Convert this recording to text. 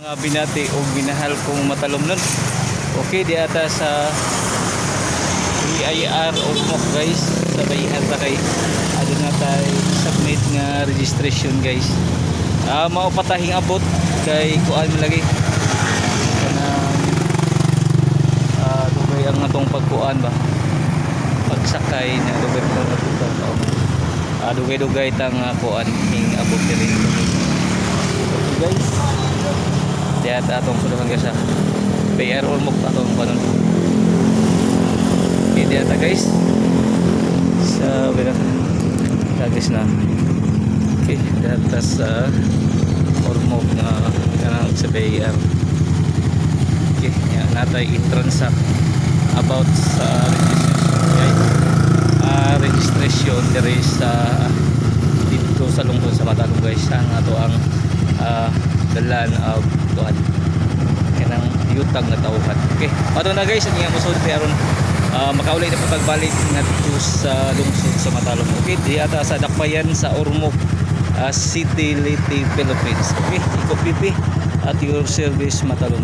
Mga binati o minahal kong Matalomnon. Okay, di ata sa BIR Ormoc, guys. Sa BIR ta kay aduna tay submit nga registration, guys. Ah, mao patahing abot kay kuan man lagi. Kanang dugay ang atong pagkuan ba. Pagsakay na dugay pa natutang. Ah, dugay-dugay tang kuan hing abot diri. Okay, guys. Diya at atong kuduhan, guys, sa BIR Ormoc atong kanon. Okay, diya ta, guys. Sa wala guys na. Okay, diya ta sa Ormoc nga kanang sa BIR. Okay, ya, natay i-transact about sa registration, guys. Ah, registration diri sa dito sa lungsod sa Matalom, guys, ang ato ang dalan of kuan kanang yutang nga tawhan. Okay, ato na, guys, ang musod kay aron makauli na po pagbalik ngadto sa lungsod sa Matalom. Okay, di ata sa Dakbayan sa Ormoc City, Leyte, Philippines. Okay, Iko PP at your service, Matalom.